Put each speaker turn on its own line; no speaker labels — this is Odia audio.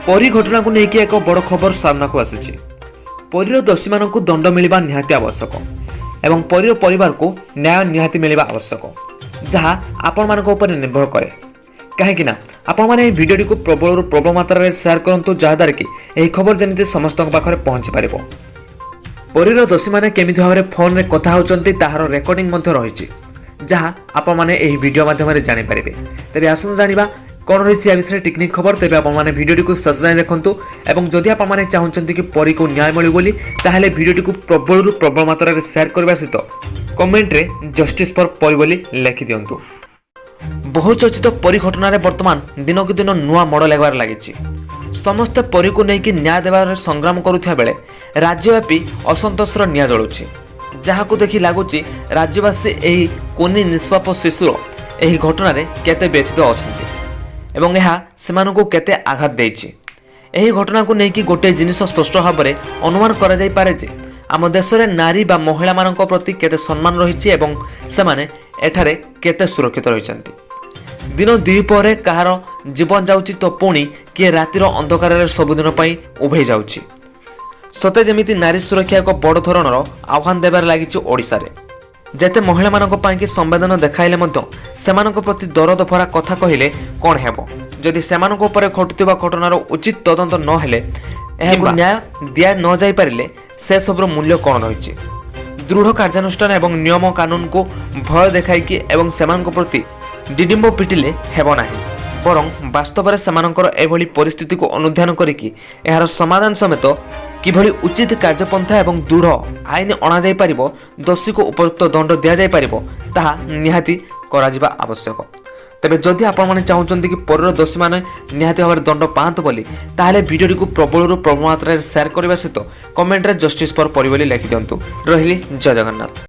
ପରୀ ଘଟଣାକୁ ନେଇକି ଏକ ବଡ଼ ଖବର ସାମ୍ନାକୁ ଆସିଛି। ପରୀର ଦୋଷୀମାନଙ୍କୁ ଦଣ୍ଡ ମିଳିବା ନିହାତି ଆବଶ୍ୟକ ଏବଂ ପରୀର ପରିବାରକୁ ନ୍ୟାୟ ନିହାତି ମିଳିବା ଆବଶ୍ୟକ, ଯାହା ଆପଣମାନଙ୍କ ଉପରେ ନିର୍ଭର କରେ। କାହିଁକି ନା ଆପଣମାନେ ଏହି ଭିଡ଼ିଓଟିକୁ ପ୍ରବଳରୁ ପ୍ରବଳ ମାତ୍ରାରେ ସେୟାର କରନ୍ତୁ, ଯାହାଦ୍ୱାରା କି ଏହି ଖବର ଯେମିତି ସମସ୍ତଙ୍କ ପାଖରେ ପହଞ୍ଚି ପାରିବ। ପରୀର ଦୋଷୀମାନେ କେମିତି ଭାବରେ ଫୋନ୍ରେ କଥା ହେଉଛନ୍ତି, ତାହାର ରେକର୍ଡିଂ ମଧ୍ୟ ରହିଛି, ଯାହା ଆପଣମାନେ ଏହି ଭିଡ଼ିଓ ମାଧ୍ୟମରେ ଜାଣିପାରିବେ। ତେବେ ଆସନ୍ତୁ ଜାଣିବା କ'ଣ ରହିଛି ଏ ବିଷୟରେ ଟିକିନିଖି ଖବର। ତେବେ ଆପଣମାନେ ଭିଡ଼ିଓଟିକୁ ଶେଷ ଯାଏଁ ଦେଖନ୍ତୁ ଏବଂ ଯଦି ଆପଣମାନେ ଚାହୁଁଛନ୍ତି କି ପରୀକୁ ନ୍ୟାୟ ମିଳିବ ବୋଲି, ତାହେଲେ ଭିଡ଼ିଓଟିକୁ ପ୍ରବଳରୁ ପ୍ରବଳ ମାତ୍ରାରେ ସେୟାର କରିବା ସହିତ କମେଣ୍ଟରେ ଜଷ୍ଟିସ୍ ଫର୍ ପରୀ ବୋଲି ଲେଖିଦିଅନ୍ତୁ। ବହୁଚର୍ଚ୍ଚିତ ପରୀ ଘଟଣାରେ ବର୍ତ୍ତମାନ ଦିନକୁ ଦିନ ନୂଆ ମୋଡ଼ ଲାଗିବାରେ ଲାଗିଛି। ସମସ୍ତେ ପରୀକୁ ନେଇକି ନ୍ୟାୟ ଦେବାରେ ସଂଗ୍ରାମ କରୁଥିବା ବେଳେ ରାଜ୍ୟବ୍ୟାପୀ ଅସନ୍ତୋଷର ନିଆଁ ଜଳୁଛି, ଯାହାକୁ ଦେଖି ଲାଗୁଛି ରାଜ୍ୟବାସୀ ଏହି କୁନି ନିଷ୍ପାପ ଶିଶୁର ଏହି ଘଟଣାରେ କେତେ ବ୍ୟଥିତ ଅଛନ୍ତି ଏବଂ ଏହା ସେମାନଙ୍କୁ କେତେ ଆଘାତ ଦେଇଛି। ଏହି ଘଟଣାକୁ ନେଇକି ଗୋଟିଏ ଜିନିଷ ସ୍ପଷ୍ଟ ଭାବରେ ଅନୁମାନ କରାଯାଇପାରେ ଯେ ଆମ ଦେଶରେ ନାରୀ ବା ମହିଳାମାନଙ୍କ ପ୍ରତି କେତେ ସମ୍ମାନ ରହିଛି ଏବଂ ସେମାନେ ଏଠାରେ କେତେ ସୁରକ୍ଷିତ ରହିଛନ୍ତି। ଦିନ ଦ୍ୱିପହରେ କାହାର ଜୀବନ ଯାଉଛି ତ ପୁଣି କିଏ ରାତିର ଅନ୍ଧକାରରେ ସବୁଦିନ ପାଇଁ ଉଭେଇ ଯାଉଛି। ସତେ ଯେମିତି ନାରୀ ସୁରକ୍ଷା ଏକ ବଡ଼ ଧରଣର ଆହ୍ୱାନ ଦେବାରେ ଲାଗିଛି ଓଡ଼ିଶାରେ। ଯେତେ ମହିଳାମାନଙ୍କ ପାଇଁକି ସମ୍ବେଦନ ଦେଖାଇଲେ ମଧ୍ୟ, ସେମାନଙ୍କ ପ୍ରତି ଦରଦ ଭରା କଥା କହିଲେ କ'ଣ ହେବ, ଯଦି ସେମାନଙ୍କ ଉପରେ ଘଟୁଥିବା ଘଟଣାର ଉଚିତ ତଦନ୍ତ ନ ହେଲେ, ଏହାକୁ ନ୍ୟାୟ ଦିଆ ନ ଯାଇପାରିଲେ ସେସବୁର ମୂଲ୍ୟ କ'ଣ ରହିଛି? ଦୃଢ଼ କାର୍ଯ୍ୟାନୁଷ୍ଠାନ ଏବଂ ନିୟମ କାନୁନକୁ ଭୟ ଦେଖାଇକି ଏବଂ ସେମାନଙ୍କ ପ୍ରତି ଡିଡିମ୍ବ ପିଟିଲେ ହେବ ନାହିଁ, ବରଂ ବାସ୍ତବରେ ସେମାନଙ୍କର ଏଭଳି ପରିସ୍ଥିତିକୁ ଅନୁଧ୍ୟାନ କରିକି ଏହାର ସମାଧାନ ସମେତ କିଭଳି ଉଚିତ କାର୍ଯ୍ୟପନ୍ଥା ଏବଂ ଦୃଢ଼ ଆଇନ ଅଣାଯାଇପାରିବ, ଦୋଷୀକୁ ଉପଯୁକ୍ତ ଦଣ୍ଡ ଦିଆଯାଇପାରିବ, ତାହା ନିହାତି କରାଯିବା ଆବଶ୍ୟକ। ତେବେ ଯଦି ଆପଣମାନେ ଚାହୁଁଛନ୍ତି କି ପରୀର ଦୋଷୀମାନେ ନିହାତି ଭାବରେ ଦଣ୍ଡ ପାଆନ୍ତୁ ବୋଲି, ତାହେଲେ ଭିଡ଼ିଓଟିକୁ ପ୍ରବଳରୁ ପ୍ରବଳ ମାତ୍ରାରେ ସେୟାର କରିବା ସହିତ କମେଣ୍ଟରେ ଜଷ୍ଟିସ୍ ଫର୍ ପରୀ ବୋଲି ଲେଖିଦିଅନ୍ତୁ। ରହିଲି, ଜୟ ଜଗନ୍ନାଥ।